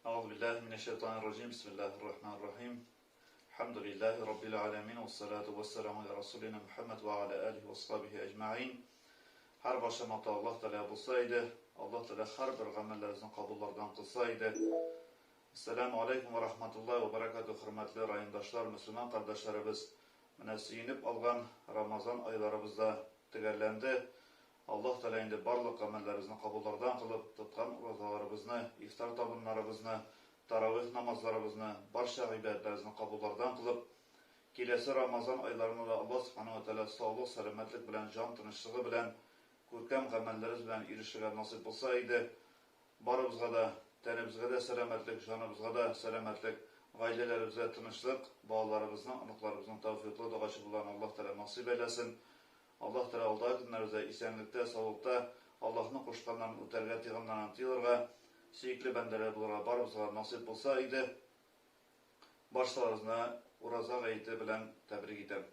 Әгъузу биллаһи минәш шайтанир раҗим. Бисмиллаһир рахманир рахим. Әлхәмдүлиллаһи раббил аламин вассалату вассаламу аля расулина Мухаммад ва аля алихи ва асхабихи әҗмәгыйн. Һәр барча мактау Аллаһ Тәгалә булса иде. Аллаһ Тәгалә һәрбер гамәлләребезне кабуллардан кылса иде. Ассаламу алейкум ва рахматуллаһи ва баракатуһ, хөрмәтле райондашлар, мөселман кардәшләребез. Менә сөенеп алган Рамазан айларыбыз да төгәлләнде. Аллаһ Тәгалә инде барлык гамәлләребезне кабуллардан кылып, тоткан уразаларыбызны, ифтар табыннарыбызны, таравих намазларыбызны, барча гыйбадәтләребезне кабуллардан кылып, киләсе Рамазан айларына да Аллаһ Сүбхәнәһү вә Тәгалә саулык, сәламәтлек белән, җан тынычлыгы белән, күркәм гамәлләребез белән ирешергә насыйп булса иде. Барыбызга да, тәнебезгә дә сәламәтлек, җаныбызга да сәламәтлек, гаиләләребезгә тынычлык, балаларыбызның, оныкларыбызның тәүфыйклы догачы булуларын Аллаһ Тәгалә насыйп әйләсен. Аллаһ Тәгалә алдагы көннәребездә исәнлектә, саулыкта, Аллаһның кушканнарын үтәргә, тыйганнарыннан тыелырга, сөекле бәндәләр булырга барыбызга насыйп булса иде. Барчаларыгызны Ураза гаете белән тәбрик итәм.